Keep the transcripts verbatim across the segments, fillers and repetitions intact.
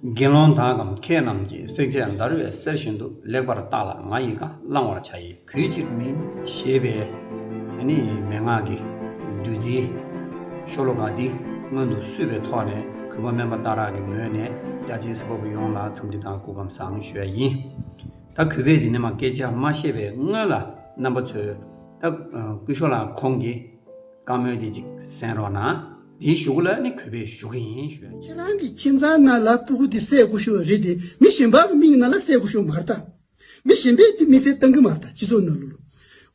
དགེ་སློང་དག་གམ་མཁས་རྣམས་ཀྱིས། བསྲེག་བཅད་འདར་བའི་གསེར་བཞིན་དུ། ལེགས་པར་བརྟགས་ལ་ང་ཡི་བཀའ། བླང་བར་བྱ་ཡི་གུས་ཕྱིར་མིན། ཞེས་པའི་ཨ་ནི་མན་ངག་གི་བདུད་རྩིའི་ཤོ་ལོ་ཀ་འདི་སྔོན་དུ་བསུས་པའི་ཐོག་ནས། གུས་པ་སྨན་པ་སྟག་རག་གི་ངོས་ནས་རྒྱ་ཆེའི་གཟིགས་པ་པོ་ཡོངས་ལ་འཚམས་འདྲི་དང་སྐུ་ཁམས་བཟང་ཞུ་ཡ་ཡིན། ད་གུས་པས་འདི་ནས་མ་སྐད་ཆ་མ་བཤད་པའི་སྔོན་ལ་རྣམ་པ་ཚོས་ད་སྐུ་ཞབས་ལགས་ཁོང་གི་བཀའ་མོལ་དེ་ཅིག་གསན་རོགས་གནང་། དེའི་གཞུག་ལ་ནི་གུས་པས་ཞུ་གི་ཡིན་ཞུ་ཡ་ཡིན། ཁྱེད་རང་གི་ཁྱིམ་ཚང་ནང་ལ་སྤུ་གུ་དེ་བསད་དགོས་ཤོག་རེད་དེ། མི་གཞན་པ་གི་མིང་ནང་ལ་བསད་དགོས་ཤོག་མ་རེད་ད། མི་གཞན་པས་དེ་མི་བསད་གཏང་གི་མ་རེད་ད། སྤྱི་ཚོགས་ནང་ལོགས་ལ།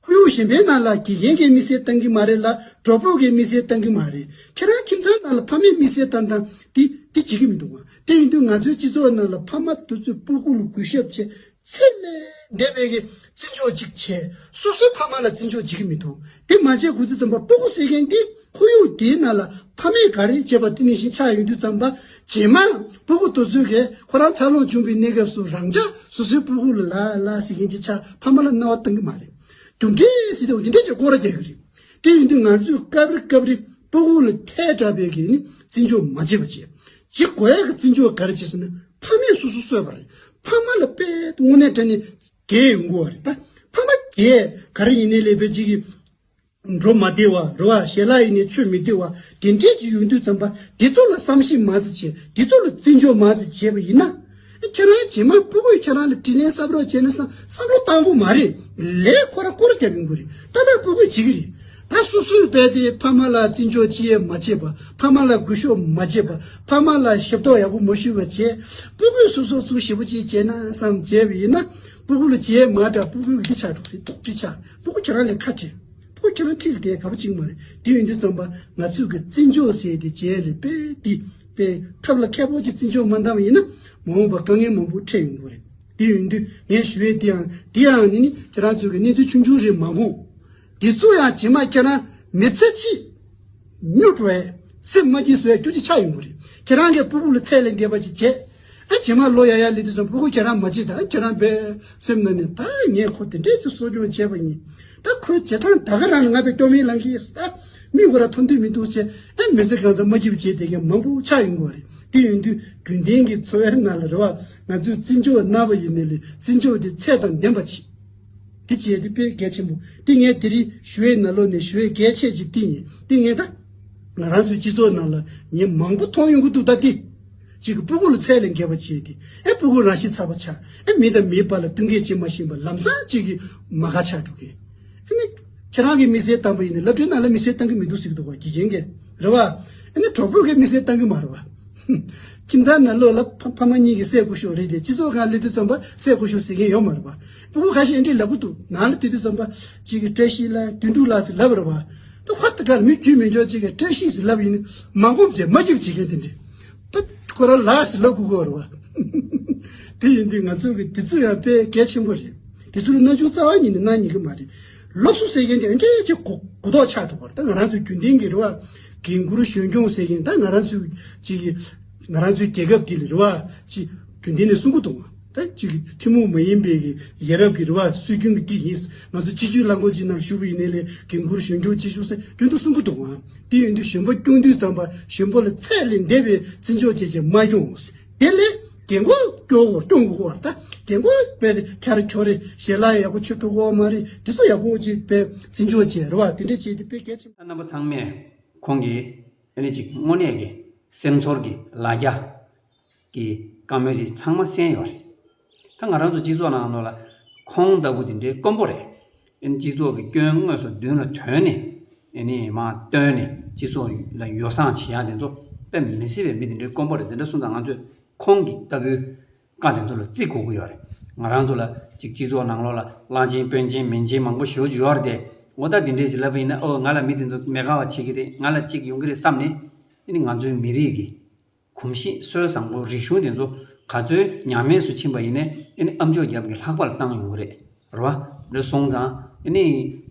ཁོར་ཡུག་གཞན་པའི་ནང་ལ་དགེ་རྒན་གྱིས་མི་བསད་གཏང་གི་མ་རེད་ལ། གྲོགས་པོ་གིས་མི་བསད་གཏང་གི་མ་རེད། ཁྱེད་རང་ཁྱིམ་ཚང་ནང་ལ་ཕ་མས་མི་བསད་གཏང་སྟངས་དེ་དེ་བྱེད་ཀྱི་མི་འདུག་ག། དེ་ཡིན་དུས་ང་ཚོའི་སྤྱི་ཚོགས་ནང་ལ་ཕ་མ་དེ་ཚོས་སྤུ་གུ་ལ་གུས་ཞབས་བྱེད། ཚད་ལས་འདས་པའི་གི་བརྩི་འཇོག་ཅིག་བྱས། སོ་སོའི་ཕ་མ་ལ་བརྩི་འཇོག་བྱེད་ཀྱི་མི་འདུག། དེ་མ་བྱས་དགོས་དུས་ཙམ་པ་སྤུ་གུ་ཟེར་མཁན་འདི་ཁོར་ཡུག་དེའི་ནང་ལ་ཕ་མས་ག་རེ་བྱས་པ་དེ་ནང་བཞིན་ཆགས་ཡོང་དུས་ཙམ་པ། རྗེས་མ་སྤུ་གུ་དེ་ཚོས་གི་ཁོ་རང་འཚར་ལོངས་བྱུང་བའི་གནས་སྐབས་སུ་རང་ཅག་སོ་སོའི་སྤུ་གུ་ལ་ལ་ལ་ཟེར་མཁན་ཅིག་ཆགས། ཕ་མ་ལ་སྣང་བ་གཏང་གི་མ་རེད། རྒྱུ་འབྲས་ཟེར་དུས་འདི་འདྲས་ཅིག་སྐོར་ར་རྒྱག་གི་རེད། དེ་ཡིན་དུས་ང་ཚོས་སྐབས་རེ་སྐབས་རེ་སྤུ་གུ་ལ་ཐལ་དྲགས་པའི་གི་ནི་བརྩི་འཇོག་མ་བྱེད་པ་བྱེད། བྱེད་དགོས་ཡ་གི་བརྩི་འཇོག་ག་རེ་བྱེད་ཟེར་ན། ཕ་མས་སོ་སོ་གསོས་པ་རེད། ཕ་མ་ལ་དཔེ་དངོས་གནས་དྲང་གནས་དགེ་ཡོང་གི་རེད་ད། ཕ་མ་དགེ་ག་རེ་ཡིན་ནའི་ལས་དཔེ་གཅིག་གི་འགྲོ་མ་བདེ་བ་རེད་བ། ཞལ་ལག་ཡིན་ནའི་མཆོད་མི་བདེ་བ་དེ་འདྲས་ཅིག་ཡོང་དུས་ཙམ་པ། དེ་ཚོ་ལ་བསམ་ཤེས་མ་ཙི་བྱས། དེ་ཚོ་ལ་བརྩི་འཇོག་མ་ཙི་བྱས་པ་ཡིན་ན། ཁྱེད་རང་རྗེས་མ་སྤུ་གུས་ཁྱེད་རང་ལ་དྲིན་ལན་བསམ་རོགས་བྱས་ན་བསམ་བསམ་བློ་བཏང་དགོས་མ་རེད། ལས་ཁོ་རང་སྐོར་རྒྱབ་ཡོང་གི་རེད། ད་ལྟ་སྤུ་གུས་བྱེད་ཀྱི་རེད། ད་སོ་སོའི་དཔེ་དེ་ཕ་མ་ལ་བརྩི་འཇོག་ཅི་ཡང་མ་བྱེད་པ། ཕ་མ་ལ་གུས་ཞབས་མ་བྱེད་པ། ཕ་མ་ལ་ཞབས་ཏོག་ཡག་པོ་མ་ཞུས་པ་བྱས། སྤུ་གུས་སོ་སོ་ཚུགས་ཞེ་པོ་ཅིག་བྱས་ན་བསམ་བྱས་པ་ཡིན་ན། སྤུ་གུ་ལ་བྱས་མ་འདྲ། སྤུ་གུས་གི་ཆགས་འགྲོ་གི་རེད། སྡུག་ཅིག་ཆགས། སྤུ་གུ་ཁྱེད་རང་ལས་ཁ་བྲལ། སྤུ་གུ་ཁྱེད་རང་འཁྲིས་ལ་བསྡད་ག་པོ་ཅིག་མ་རེད། དེ་ཡིན་དུས་ཙམ་པ་ང་ཚོས་གི་བརྩི་འཇོག་ཟེར་དེ་བྱས་ལས་དཔེ་དེ་དཔེ་ཐབས་ལ་མཁས་པོ་ཅིག་བརྩི་འཇོག་མ་བཏང་བ་ཡིན་ན། མ་འོངས་པ་དཀའ་ངལ་མང་པོ་འཕྲད་ཡོང་གི་རེད། དེ་ཡིན་དུས་ངས་ཞུ་ཡས་དེ་ཡང་དེ་ཡང་ནི་ནི་ཁྱེད་རང་ཚོས་གི་གནས་ཚུལ་ཆུང་ཆུང་རེད་མ་དགོངས། དེ་ཚོ་ཡང་རྗེས་མ་ཁྱེད་རང་མི་ཚེ་གཅིག་སྨྱོ་འགྲོ་བས་སེམས་མ་སྐྱིད་བཟོ་ཡ་རྒྱུ་ཅིག་ཆགས་ཡོང་གི་རེད། ཁྱེད་རང་གིས་སྤུ་གུ་ལ་ཚད་ལས་འདས་པ་ཅིག་བྱས། ཨ་རྗེས་མ་ལོ་ཡར་ཡར་སླེབས་དུས་ཙམ་སྤུ་གུ་ཁྱེད་རང་མ་བྱེད་ད། ཨ་ཁྱེད་རང་པའི་སེམས་ནང་ནས་ད་ངས་ཁོ་དེ་འདྲས་ཅིག་གསོ་སྐྱོང་བྱས་པ་ཡིན། ད་ཁོའི་བྱེད་སྟངས་ད་ག་རང་ལ་ང་པའི་སྐྱོ་མིག་ལངས་ཀྱི་ཡོད་ད། མི་ཁོ་ར་མཐོང་འདོད་མི་འདུག་བྱས། ཨ་མི་ཚེ་གང་ཚང་མ་སྐྱིད་པོ་བྱས་བསྡད་མཁན་མང་པོ་ཆགས་ཡོང་གི་རེད། དེ་ཡིན་དུས་རྒྱུན་ལྡན་གྱི་འཚོ་བའི་ནང་ལ་རེད་བ། ང་ཚོས་བརྩི་འཇོག་གནང་བ་ཡིན་ནའི་ལས་བརྩི་འཇོག་དེ་ཚད་དང་ལྡན་པ་བྱེད། དེ་བྱས་དེ་དཔེ་གལ་ཆེན་པོ། དེ་ངས་དེ་རིང་ཞུ་ཡས་ནང་ལོགས་ནས་ཞུ་ཡས་གལ་ཆེ་ཅིག་དེ་ཡིན། དེ་ངས་ད་ང་རང་ཚོའི་སྤྱི་ཚོགས་ནང་ལ་ངས་མང་པོ་མཐོང་ཡོང་གི་འདུག་ད་དེ་གཅིག་གི་སྤུ་གུ་ལ་ཚད་ལས་འགལ་བ་བྱས་ཏེ། ཨེ་སྤུ་གུ་རང་ཤི་ཚ་པོ་ཆགས། ཨེ་མི་དང་མིའི་བར་ལ་བསྟུན་མཁས་བྱེད་མ་ཤེས་པ། ལམ་སང་གཅིག་གི་མ་དགའ་ཆགས་འགྲོ་གི། ཨེ་ནི་ཁྱེད་རང་གིས་མི་བསད་བཏང་པ་ཡིན་ན་སློབ་གྲྭའི་ནང་ལ་མི་བསད་བཏང་གི་མི་འདུག་ཟེར་གི་འདུག་བ། དགེ་རྒན་གྱིས་རེད་བ། ཨེ་ནི་གྲོགས་པོ་གིས་མི་བསད་བཏང་གི་མ་རེད་བ། ཁྱིམ་ཚང་ནང་ལོགས་ལ་ཕ་ཕ་མ་གཉིས་ཀྱིས་བསད་དགོས་ཤོག་རེད་དེ། སྤྱི་ཚོགས་སྒང་སླེབས་དུས་ཙམ་པ་བསད་དགོས་ཤོག་ཟེར་མཁན་ཡོད་མ་རེད་བ། སྤུ་གུ་ཁ་ཤས་ཨེ་འདྲས་ལབ་གི་འདུག། ནང་ལ་བསྡད་དུས་ཙམ་པ་གཅིག་གིས་བཀྲ་ཤིས་ལ་དོན་གྲུབ་ལགས་ཟེར་ལབ་རེད་བ། ད་ཧ་ད་གར་མི་རྒྱུས་མེད་ཀྱོག་ཅིག་གིས་བཀྲ་ཤིས་ཟེར་ལབ་ཡིན་ན་མ་གོམས་བྱས་མ་སྐྱིད་བྱེད་མཁན་དེ་འདྲས། ད་ཁོ་རང་ལགས་ཟེར་ལབ་དགོས་ཀྱི་ཡོད་རེད་བ། དེ་ཡིན་དུས་ང་ཚོ་གི་དེ་ཚོ་ཡང་དཔེ་གལ་ཆེན་པོ་རེད། དེ་ཚོ་ལ་རྣམ་འགྱུར་རྩ་བ་ཉིད་ནས་གནང་ཉན་གི་མ་རེད། སློབ་གསོ་ཟེར་མཁན་དེ་འདྲའི་ཅིག་གོ་གོ་རྟོགས་ཆགས་འགྲོ་བ་རེད། ད་ང་རང་ཚོའི་རྒྱུན་ལྡན་གྱི་རེད་བ། རྒན་བཀུར་གཞོན་སྐྱོང་ཟེར་མཁན། ད་ང་རང་ཚོའི་ཅིག་གི་ང་རང་ཚོའི་རྒྱལ་ཁབ་འདི་ལ་རེད་བ། ཅིག་རྒྱུན་ལྡན་ནས་གསུང་གི་འདུག་བ། ད་ཅིག་གི་ཐུན་མོང་མ་ཡིན་པའི་གི་ཡ་རབས་ཀྱི་རེད་བ། སྲོལ་རྒྱུན་གྱི་འདི་ཡིན། ང་ཚོ་སྤྱི་སྤྱོད་རླངས་འཁོར་ཅིག་ནང་ཞུགས་པ་ཡིན་ནའི་ལས་རྒན་བཀུར་གཞོན་སྐྱོང་བྱེད་ཆོག་ཟེར་རྒྱུན་དུ་གསུང་གི་འདུག་བ། དེ་ཡིན་དུས་གཞོན་པ་སྐྱོང་དུས་ཙམ་པ་གཞོན་པ་ལ་ཚད་ལས་འདས་པའི་བརྩི་འཇོག་བྱས་བྱས་མ་སྐྱོང་། དེ་ལས་རྒན་གོག་སྐྱོ་བོར་སྐྱོང་དགོས་པར། ད་རྒན་གོག་དཔེ་དེ་ཁྱར་ཁྱོར་རེ་ཞལ་ལག་ཡག་པོ་མཆོད་ཐུབ་ཀྱི་ཡོད་མ་རེད། དེ་ཚོ་ཡག་པོ་ཅིག་དཔེ་བརྩི་འཇོག་བྱས་རེད་བ། དེ་འདྲ་བྱས་ཏེ་དཔེ་གལ་ཆེན་པོ། རྣམ་པ་ཚང་མས་ཁོང་གི་ཨ་ནི་ཅིག་དངོས་གནས་ཀྱི་སེམས་ཚོར་གྱི་ལ་རྒྱ་གི་བཀའ་མོལ་དེ་ཚང་མ་གསན་ཡོད་རེད། ད་ང་རང་ཚོ་སྤྱི་ཚོགས་ནང་ལོགས་ལ་ཁོང་ལྟ་བུ་དེ་འདྲའི་དཀོན་པོ་རེད། ཨ་ནི་སྤྱི་ཚོགས་ཀྱི་སྐྱོན་དངོས་སུ་མདུན་ལ་ཐོན་ནས། ཨ་ནི་མར་བཏོན་ནས་སྤྱི་ཚོགས་ལ་ཡོ་བསྲང་བྱེད་ཡག་དེ་ཚོ་དཔེ་མི་སྲིད་པའི་མི་དེ་འདྲའི་དཀོན་པོ་རེད། དེ་འདྲ་སོང་ཙང་ང་ཚོས་ཁོང་གི་ལྟ་བུའི་བཀའ་དེ་ཚོ་ལ་བརྩི་དགོས་ཀྱི་ཡོད་རེད། ང་རང་ཚོ་ལ་ཅིག་སྤྱི་ཚོགས་ནང་ལོགས་ལ་བླ་ཆེན་དཔོན་ཆེན་མན་ཆེན་མང་པོ་ཞེ་པོ་ཅིག་ཡོད་རེད་དེ། འོ་ད་དེ་འདྲས་ཅིག་ལབ་པ་ཡིན་ན། ཨོ་ང་ལ་མི་དེ་ཚོ་མི་དགའ་བ་བྱེད་ཀྱི་རེད། ང་ལ་ཅིག་ཡོང་གི་རེད་བསམ་ནས། ཨ་ནི་ང་ཚོའི་མི་རིགས་ཀྱི་གོམས་གཤིས་སྲོལ་བཟང་པོ་རིག་གཞུང་དེ་ཚོ་ག་ཚོད་ཉམས་དམས་སུ་ཕྱིན་པ་ཡིན་ནའི། ཨ་ནི་ཨ་མཆོག་རྒྱབ་ཀྱི་ལྷག་པར་བཏང་ཡོང་གི་རེད། རེད་བ། རེད་སོང་ཙང་ཨ་ནི་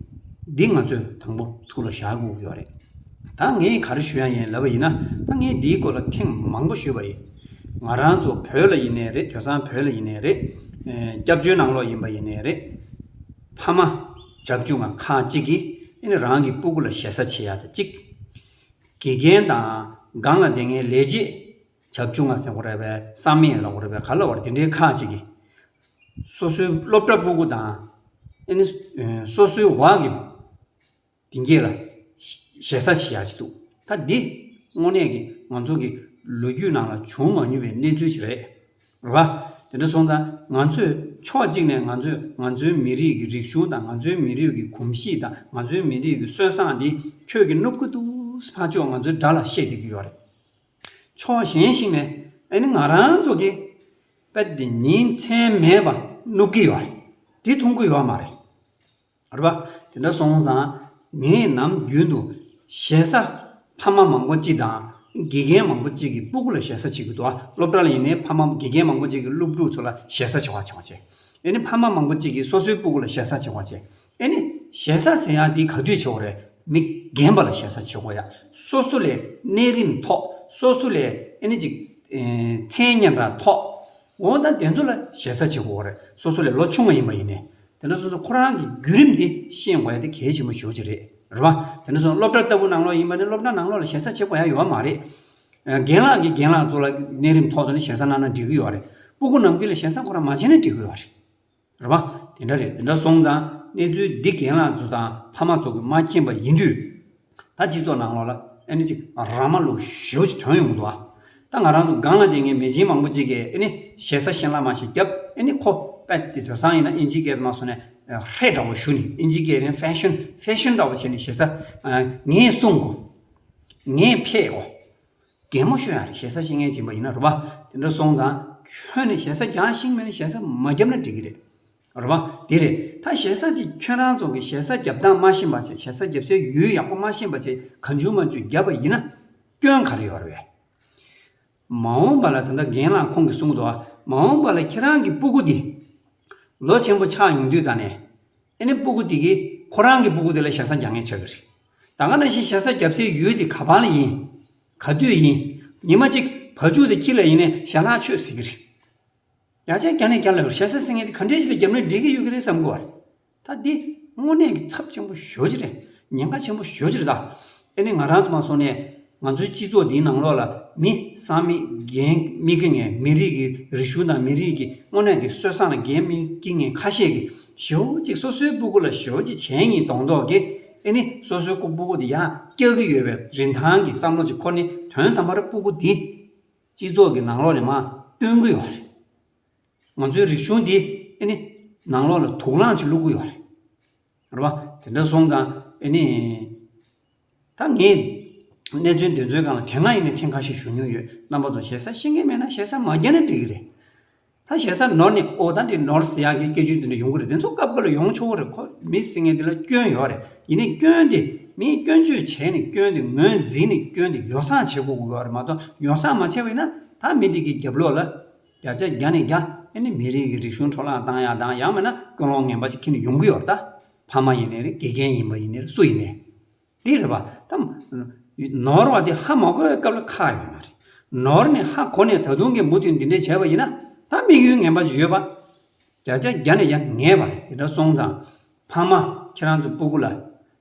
འདི་ང་ཚོས་དང་པོ་ཐུགས་ལ་བཞག་དགོས་ཀྱི་ཡོད་རེད། ད་ངས་ག་རེ་ཞུ་ཡ་ཡིན་ལབ་པ་ཡིན་ན། ད་ངས་འདིའི་སྐོར་ལ་ཐེངས་མང་པོ་ཞུས་པ་ཡིན། ང་རང་ཚོ་བོད་ལ་ཡིན་ནའི་རེད། དེང་སང་བོད་ལ་ཡིན་ནའི་རེད། ཨེ་སྐྱབས་བཅོལ་ནང་ལོགས་ཡིན་པ་ཡིན་ནའི་རེད། ཕ་མ་བྱབས་ཆུང་ང་ཁག་ཅིག་གིས་ཨ་ནི་རང་གི་སྤུ་གུ་ལ་ཞེ་ས་བྱེད་ཡ་དང་གཅིག། དགེ་རྒན་དང་སྒང་ལ་བསྡད་མཁན་ལས་བྱེད་ བྱབ་ཆུང་ང་ཟེར་དགོས་རེད་པས། བསམ་ཡས་ལབ་དགོས་རེད་པས། ག་ལབ་དགོས་རེད། དེ་འདྲའི་ཁག་ཅིག་གིས་སོ་སོའི་སློབ་གྲྭ་སྤུ་གུ་དང་། ཨེ་ནི་སོ་སོའི་བ་གི་དེ་འགྱེད་ལ་ཞེ་ས་བྱེད་ཡག་ཅིག་འདུག་ད་འདི་དངོས་གནས་ཀྱི་ང་ཚོ་གི་ལོ་རྒྱུས་ནང་ལ་བྱུང་མ་མྱོང་བའི་གནས་ཚུལ་ཞིག་རེད། རེད་པ། དེ་འདྲ་སོང་ཙང་ང་ཚོས་ཕྱོགས་གཅིག་ནས་ང་ཚོས་ང་ཚོའི་མི་རིགས་ཀྱི་རིག་གཞུང་དང་། ང་ཚོའི་མི་རིགས་ཀྱི་གོམས་གཤིས་དང་། ང་ཚོའི་མི་རིགས་ཀྱི་སྲོལ་བཟང་འདི་ཁྱོད་ཀྱིས་ནུབ་ཀྱི་འདུག་ཟེར་ཕར་ཕྱོགས་ང་ཚོའི་དགྲ་ལ་བཤད་བསྡད་ཀྱི་ཡོད་རེད། ཕྱོགས་གཞན་ཞིག་ནས་ཨེ་ནི་ང་རང་ཚོ་གི་དཔེ་དེ་ཉིན་མཚན་མེད་པར་ནུབ་ཀྱི་ཡོད་རེད། དེ་མཐོང་གི་ཡོད་མ་རེད། རེད་པ། དེ་འདྲ་སོང་ཙང་ངས་ནམ་རྒྱུན་དུ་ཞེ་ས་ཕ་མ་མང་པོ་གཅིག་དང་དགེ་རྒན་མང་པོ་གཅིག་གིས་སྤུ་གུ་ལ་ཞེ་ས་བྱེད་ཀྱི་འདུག་ཨ། སློབ་གྲྭ་ལ་ཡིན་ནའི་ཕ་མ་དགེ་རྒན་མང་པོ་གཅིག་གིས་སློབ་ཕྲུག་ཚོ་ལ་ཞེ་ས་བྱེད་པ་བྱེད་པ་བྱེད། ཨེ་ནི་ཕ་མ་མང་པོ་གཅིག་གིས་སོ་སོའི་སྤུ་གུ་ལ་ཞེ་ས་བྱེད་པ་བྱེད། ཨེ་ནི་ཞེ་ས་ཟེར་ཡག་འདི་ག་དུས་བྱེད་དགོས་རེད། མི་རྒན་པ་ལ་ཞེ་ས་བྱེད་དགོས་ཡ། སོ་སོ་ལས་གནས་རིམ་ཐོག་སོ་སོ་ལས་ཨེ་ནི་ཅིག་ཨེ་མཚན་སྙན་གྲགས་ཐོག་འོ་ད་དེ་ཚོ་ལ་ཞེ་ས་བྱེད་དགོས་རེད། སོ་སོ་ལས་ལོ་ཆུང་བ་ཡིན་པ་ཡིན་ནའི། དེ་འདྲ་སོང་ཙང་ཁོ་རང་གི་བརྒྱུད་རིམ་དེ་ཤེས་དགོས་ཡ་དེ་གལ་ཆེན་པོ་ཞེ་པོ་ཅིག་རེད། རེད་པ། དེ་འདྲ་སོང་སློབ་གྲྭ་ལྟ་བུ་ནང་ལོགས་ཡིན་པ་ནི་སློབ་གྲྭ་ནང་ལོགས་ལ་ཞེ་ས་བྱེད་དགོས་ཡ་ཡོད་མ་རེད། ཨ། རྒན་ལགས་ཀྱིས་རྒན་ལགས་ཚོ་ལ་གནས་རིམ་ཐོག་ཏུ་ནི་ཞེ་ས་གནང་ན་འགྲིག་གི་ཡོད་རེད། སྤུ་གུ་ནམ་རྒྱུན་ལ་ཞེ་ས་ཁོ་རང་མ་བྱས་ན་འགྲིག་གི་ཡོད་རེད། རེད་པ། དེ་འདྲ་རེད། དེ་འདྲ་སོང་ཙང་གནས་ཚུལ་འདི་རྒན་ལགས་ཚོ་དང་ཕ་མ་ཚོ་གིས་མ་མཁྱེན་པ་ཡིན་དུས། ད་སྤྱི་ཚོགས་ནང་ལོགས་ལ་ཨེ་ནི་ཅིག་ར་མ་ལུག་ཞེ་པོ་ཅིག་ཐོན་ཡོང་གི་འདུག་ཨ། ད་ང་རང་ཚོ་སྒང་ལ་བསྡད་མཁན་མི་ཆེན་མང་པོ་ཅིག་གིས་ཨེ་ནི་ཞེ་ས་ཤན་ལ་མ་ཞིག་བརྒྱབ། ཨེ་ནི་ཁོ་དཔེ་དེ་དེང་སང་ཡིན་ན་ཨིན་ཇི་སྐད་དུ་མ་སོང་ནས་ཧྲེ་འདྲ་བོ་ཞུ་ནི། ཨིན་ཇི་སྐད་ནས་ཧྥེ་ཤོན་ཧྥེ་ཤོན་འདྲ་བོ་བྱས་ནས་ཞེ་ས། ཨ། ངས་གསུང་དགོས། ངས་ཕེབས་དགོས། གད་མོ་ཤོར་ཡག་རེད། ཞེ་ས་ཤེས་མཁན་ཅིག་ཡིན་པ་ཡིན་ན། རེད་པ། དེ་འདྲ་སོང་ཙང་ཁྱོད་ནས་ཞེ་ས་རྒྱག་ཤེས་མེད་ན་ཞེ་ས་མ་བརྒྱབ་ན་འགྲིག་གི་རེད། རེད་པ། དེ་རེད། ད་ཞེ་ས་དེ་ཁྱོད་རང་ཚོ་གིས་ཞེ་ས་རྒྱབ་སྟངས་མ་ཤེས་པ་བྱས། ཞེ་ས་རྒྱབ་སའི་ཡུལ་ཡག་པོ་མ་ཤེས་པ་བྱས། གང་བྱུང་མང་བྱུང་བརྒྱབ་པ་ཡིན་ན་སྐྱོན་ག་རེ་ཡོད་རེད་པས། མ་འོངས་པ་ལ། ད་ལྟ་རྒན་ལགས་ཁོང་གིས་གསུང་གི་འདུག་ཨ། མ་འོངས་པ་ལ་ཁྱེད་རང་གི་སྤུ་གུ་དེ་ལོ་ཆེན་པོ་ཆགས་ཡོང་དུས་ཙ་ནས། ཨེ་ནི་སྤུ་གུ་དེ་གིས་ཁོ་རང་གི་སྤུ་གུ་དེ་ལ་ཞེ་ས་རྒྱག་མཁན་ཆགས་ཀྱི་རེད། ད་ག་ནང་བཞིན་ཞེ་ས་རྒྱབ་སའི་ཡུལ་དེ་ག་པར་ལ་ཡིན། ག་དུས་ཡིན། ཉི་མ་གཅིག་བ་ཕྱུགས་དེ་ཁྱི་ལ་ཡིན་ནའི་ཞལ་ལག་མཆོད་ཟེར་གྱི་རེད། བརྒྱ་ཆ་བརྒྱ་ནས་བརྒྱ་ལ་ཞེ་ས་ཟེར་མཁན་དེ་ག་འདྲས་ཞིག་ལ་རྒྱབ་ན་འགྲིག་གི་ཡོད་ཀྱི་རེད་བསམ་གྱི་ཡོད་རེད། ད་འདི་དངོས་གནས་ཀྱི་ཚབས་ཆེན་པོ་ཞེ་པོ་ཅིག་རེད། ཉེན་ཁ་ཆེན་པོ་ཞེ་པོ་ཅིག་རེད་ད། ཨེ་ནི་ང་རང་ཚོ་མ་སོང་ནས་ང་ཚོའི་སྤྱི་ཚོགས་འདིའི་ནང་ལོགས་ལ་མི་བསམ་མི་འགན་དམིགས་ཀྱི་མཁན། མི་རིགས་ཀྱི་རིག་གཞུང་དང་མི་རིགས་ཀྱི་དངོས་གནས་ཀྱི་སྲོལ་བཟང་ལ་འགན་དམིགས་ཀྱི་མཁན་ཁ་ཤས་ཀྱིས་ཞེ་པོ་ཅིག་སོ་སོའི་སྤུ་གུ་ལ་ཞེ་པོ་ཅིག་བྱས་ཉེས་མདོག་མདོག་གིས། ཨེ་ནི་སོ་སོའི་སྤུ་གུ་དེ་ཡར་བཀྱག་གི་ཡོད་པའི་རིན་ཐང་གི་བསམ་བློ་ཅིག་འཁོར་ནས། དོན་དམ་པར་སྤུ་གུ་འདི་སྤྱི་ཚོགས་ཀྱི་ནང་ལོགས་ནས་མར་བཏོན་གྱི་ཡོད་རེད། ང་ཚོའི་རིག་གཞུང་འདི་ཨེ་ནི་ནང་ལོགས་ལ་དུག་རླངས་ཅིག་བླུག་གི་ཡོད་རེད། རེད་པ། དེ་འདྲ་སོང་ཙང་ཨེ་ནི། ད་ངས་གནས་ཚུལ་འདི་ཚོའི་སྒང་ལ་དེ་སྔ་ཡིན་ནའི་ཐེངས་ཁ་ཤས་ཞུ་མྱོང་ཡོད། རྣམ་པ་ཚོ་ཞེ་ས་ཤེས་མཁན་མེད་ན་ཞེ་ས་མ་རྒྱག་ན་འགྲིག་གི་རེད། ད་ཞེ་ས་ནོར་ནས། ཨོ་ད་འདི་ནོར་ཟེར་ཡག་གི་སྐད་ཆ་འདི་འདྲ་ཡོང་གི་རེད། དེ་ཚོ་སྐབས་འགའ་ལ་ཡོང་ཆོག་གི་རེད། ཁོ་མི་ཟེར་མཁན་འདི་ལ་སྐྱོན་ཡོད་རེད། ཡིན་ནའི་སྐྱོན་དེ་མིས་སྐྱོན་བརྗོད་བྱས་ནས། སྐྱོན་དེ་ངོས་འཛིན་ནས། སྐྱོན་དེ་ཡོ་བསྲང་བྱེད་དགོས་ཀྱི་ཡོད་རེད་མ་གཏོགས། ཡོ་བསྲང་མ་བྱས་པ་ཡིན་ན་ད་མི་དེ་གི་རྒྱབ་ལོགས་ལ་བརྒྱ་ཆ་བརྒྱ་ནས་བརྒྱ་ཨེ་ནི་མི་རིགས་ཀྱི་རིག་གཞུང་འཕྲོ་བརླག་བཏང་ཡག་དང་། ཡང་མིན་ན་ཀུན་སློང་ངན་པ་ཅིག་ཁྱེར་ནས་ཡོང་གི་ཡོད་རེད་ད། ཕ་མ་ཡིན་ནའི་རེད། དགེ་རྒན་ཡིན་པ་ཡིན་ནའི་རེད། སུ་ཡིན་ནའི། འདི་རེད་པ། ད་ནོར་བ་དེ་ཧ་མ་གོ་བའི་སྐབས་ལ་ཁག་ཡོད་མ་རེད། ནོར་ནས་ཧ་གོ་ནས་ད་དུང་གི་མུ་མཐུད་འདི་འདྲས་བྱས་པ་ཡིན་ན་ད་དམིགས་ཡུལ་ངན་པ་ཞིག་ཡོད་པ། བརྒྱ་ཆ་བརྒྱ་ནས་བརྒྱ་ངེས་པ་རེད། དེ་འདྲ་སོང་ཙང་ཕ་མ་ཁྱེད་རང་ཚོ་སྤུ་གུ་ལ།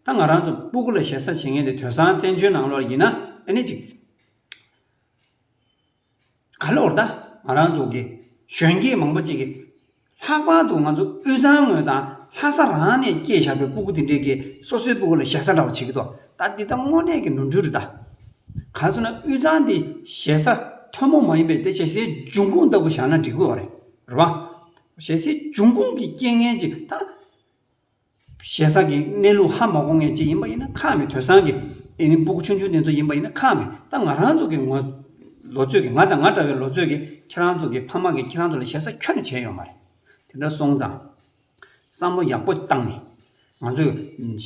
ད་ང་རང་ཚོ་སྤུ་གུ་ལ་ཞེ་ས་བྱེད་མཁན་དེ་དེང་སང་བཙན་བྱོལ་ནང་ལོགས་ཡིན་ན་ཨེ་ནི་ཅིག་ག་ལོར་ད་ང་རང་ཚོ་གི་གཞོན་སྐྱེས་མང་པོ་ཅིག་གིས་ལྷག་པར་དུ་ང་ཚོ་དབུས་གཙང་ངོས་དང་ལྷ་ས་རང་ནས་སྐྱེས་བཞག་པའི་སྤུ་གུ་དེ་འདྲས་ཀྱིས་སོ་སོའི་སྤུ་གུ་ལ་ཞེ་ས་འདྲ་བོ་བྱེད་ཀྱི་འདུག་ད་འདི་ད་དངོས་གནས་ཀྱི་ནོར་འཁྲུལ་རེད་ད། གང་ཟེར་ན་དབུས་གཙང་འདི་ཞེ་ས་ཐོན་མོང་མ་ཡིན་པའི་དེ་ཞེ་སའི་འབྱུང་ཁུངས་ལྟ་བུ་བཞག་ན་འགྲིག་གི་ཡོད་རེད། རེད་བ། ཞེ་སའི་འབྱུང་ཁུངས་ཀྱི་རྐྱེན་ངན་ཅིག་ད། ཞེ་ས་གི་གནས་ལུགས་ཧ་མ་གོ་མཁན་ཅིག་ཡིན་པ་ཡིན་ན་ཁག་མེད། དེང་སང་གི་ཨེ་ནི་སྤུ་གུ་ཆུང་ཆུང་དེ་ཚོ་ཡིན་པ་ཡིན་ན་ཁག་མེད། ད་ང་རང་ཚོ་གི་ངོ་ལོ་ཚོད་ཀྱི། ང་དང་ང་འདྲ་བའི་ལོ་ཚོད་ཀྱི་ཁྱེད་རང་ཚོ་གི་ཕ་མ་གིས་ཁྱེད་རང་ཚོ་ལ་ཞེ་ས་ཁྱོན་ནས་བྱས་ཡོད་མ་རེད། དེ་འདྲ་སོང་ཙང་བསམ་བློ་ཡག་པོ་བཏང་ནས། ང་ཚོས་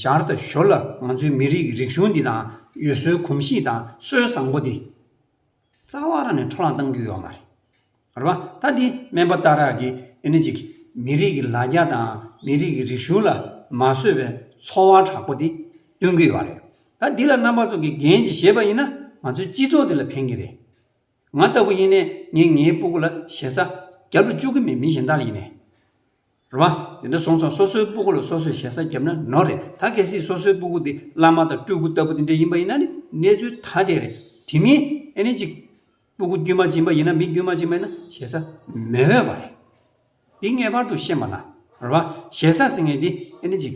ཞར་དང་ཞོར་ལ་ང་ཚོའི་མི་རིགས་ཀྱི་རིག་གཞུང་འདི་དང་། ཡུལ་སྲོལ་གོམས་གཤིས་དང་། སྲོལ་བཟང་པོ་འདི་རྩ་བ་རང་ནས་འཕྲོ་བརླག་བཏང་རྒྱུ་ཡོད་མ་རེད། རེད་བ། ད་འདི་སྨན་པ་སྟག་རག་གིས་ཨེ་ནི་ཅིག་མི་རིགས་ཀྱི་ལ་རྒྱ་དང་མི་རིགས་ཀྱི་རིག་གཞུང་ལ་མ་བཟོད་པའི་ཚོར་བ་དྲག་པོ་འདི་སྟོན་གྱི་ཡོད་རེད། ད་འདི་ལ་རྣམ་པ་ཚོ་གིས་འགན་ཅིག་བཞེས་པ་ཡིན་ན་ང་ཚོའི་སྤྱི་ཚོགས་འདི་ལ་ཕན་གྱི་རེད། ང་ལྟ་བུ་ཡིན་ནའི་ངས་ངའི་སྤུ་གུ་ལ་ཞེ་ས་རྒྱབ་ལ་བཅུག་གི་མེད། མི་གཞན་དག་ལ་ཡིན་ནའི། རེད་བ། དེ་འདྲ་སོང་ཙང་སོ་སོའི་སྤུ་གུ་ལ་སོ་སོས་ཞེ་ས་བརྒྱབ་ན་ནོར་རེད། ད་གལ་སྲིད་སོ་སོའི་སྤུ་གུ་དེ་བླ་མ་དང་སྤྲུལ་སྐུ་ལྟ་བུ་དེ་འདྲ་ཡིན་པ་ཡིན་ན་ནི་གནས་ཚུལ་ད་དེ་རེད། དེ་མིན་ཨེ་ནི་ཅིག་ སྤུ་གུ་དཀྱུས་མ་སྦྱིན་པ་ཡིན་ན་མི་དཀྱུས་མ་སྦྱིན་པ་ཡིན་ན་ཞེ་ས་མེད་འོས་པ་རེད། འདི་ངེས་པར་དུ་ཤེས་པ་ན་རེད་བ། ཞེ་ས་ཟེར་མཁན་འདི་ཨེ་ནི་ཅིག་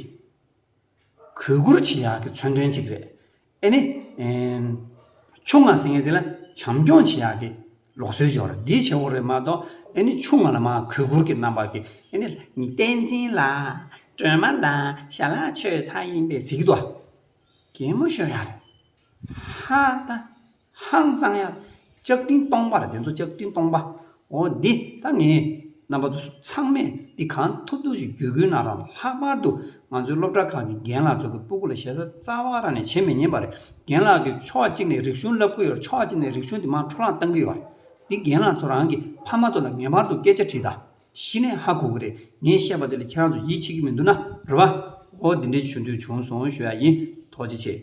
གུས་བཀུར་བྱེད་ཡག་གི་མཚོན་དོན་ཅིག་རེད། ཨེ་ནི་ཨེམ། ཆུང་ང་ཟེར་མཁན་འདི་ལ་བྱམས་སྐྱོང་བྱེད་ཡག་གི་ལུགས་སྲོལ་ཅིག་ཡོད་རེད། འདི་བྱེད་དགོས་རེད་མ་གཏོགས་ཨེ་ནི་ཆུང་ང་ལ་མར་གུས་བཀུར་གྱི་རྣམ་པ་གི་ཨེ་ནི་བསྟན་འཛིན་ལགས་སྒྲོལ་མ་ལགས་ཞལ་ལག་མཆོད་ཚར་ཡིན་པས་ཟེར་གྱི་འདུག་ག་གད་མོ་ཤོར་ཡ་རེད། ཧ་ད། ཧང་སང་ཡ། ལྕགས་ཀྲིན་སྟོང་པ་རེད། དེ་ཚོ་ལྕགས་ཀྲིན་སྟོང་པ། འོ་འདི་ད་ངས་རྣམ་པ་ཚོ་ཚང་མས་འདི་གང་ཐུབ་ཐུབ་ཞིག་བརྒྱུད་སྐུལ་གནང་རོགས། ལྷག་པར་དུ་ང་ཚོའི་སློབ་གྲྭ་ཁག་གི་རྒན་ལགས་ཚོ་གི་སྤུ་གུ་ལ་ཞེ་ས་རྩ་བ་རང་ནས་བྱེད་མི་ཉན་པ་རེད། རྒན་ལགས་ཀྱིས་ཕྱོགས་གཅིག་ནས་རིག་གཞུང་བསླབ་ཀྱི་ཡོད། ཕྱོགས་གཅིག་ནས་རིག་གཞུང་དེ་མར་འཕྲོ་བརླག་བཏང་གི་ཡོད་རེད། འདི་རྒན་ལགས་ཚོ་རང་གི་ཕ་མ་ཚོ་ལ་ངེས་པར་དུ་སྐད་ཆ་དྲིས་དང་། གཞི་ནས་ཧ་གོ་གི་རེད། ངས་བཤད་པ་དེ་ལ་ཁྱེད་རང་ཚོ་ཡིད་ཆེས་ཀྱི་མི་འདུག་ན་རེད་བ། འོ་འདི་འདྲའི་ཞུ་འདོད་བྱུང་སོང་ཞུ་ཡ་ཡིན། ཐུགས་རྗེ་ཆེ།